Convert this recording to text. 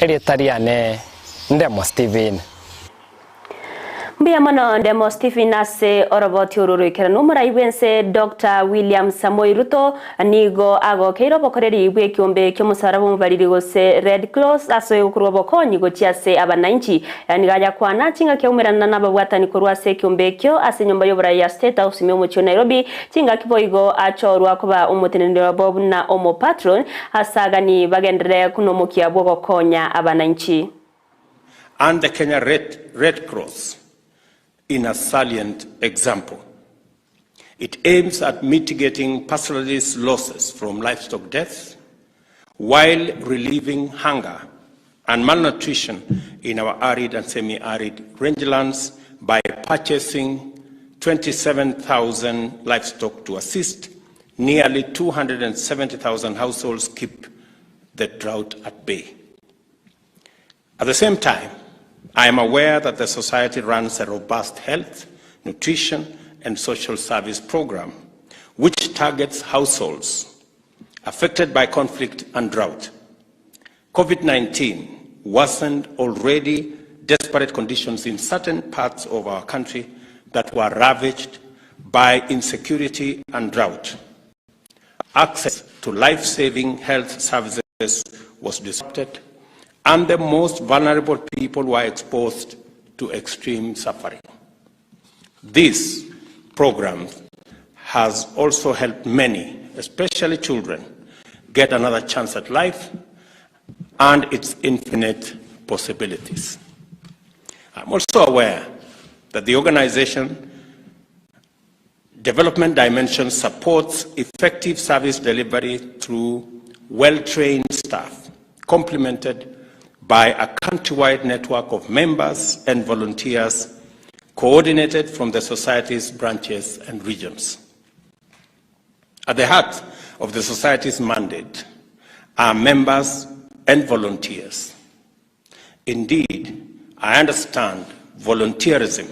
Erieta riane Ndemo Stephen. Mbuya mono Ndemo Stephen ase oroboti oro roikeranu. Omorai bw'ense Doctor William Samoei Ruto nigo agokeire obokoreri bw'ekiombe ki'omosaraba omobariri gose Red Cross ase okorwa obokonyi gochia ase abananchi. Nigo ayakwana chingaki aumerana nababwatani korwa ase ekiombe ekio ase enyomba y'oborai ya State House ime omochie o Nairobi. Chingaki boigo achorwa koba omoteneneri obo buna omopatron ase agani bagenderere nomokia bw'ogokonya abananchi. And the Kenya Red, Red Cross in a salient example. It aims at mitigating pastoralist losses from livestock deaths while relieving hunger and malnutrition in our arid and semi-arid rangelands by purchasing 27,000 livestock to assist nearly 270,000 households keep the drought at bay. At the same time, I am aware that the society runs a robust health, nutrition, and social service program which targets households affected by conflict and drought. COVID-19 worsened already desperate conditions in certain parts of our country that were ravaged by insecurity and drought. Access to life-saving health services was disrupted, and the most vulnerable people were exposed to extreme suffering. This program has also helped many, especially children, get another chance at life and its infinite possibilities. I'm also aware that the organization Development Dimension supports effective service delivery through well-trained staff, complemented by a countrywide network of members and volunteers coordinated from the society's branches and regions. At the heart of the society's mandate are members and volunteers. Indeed, I understand volunteerism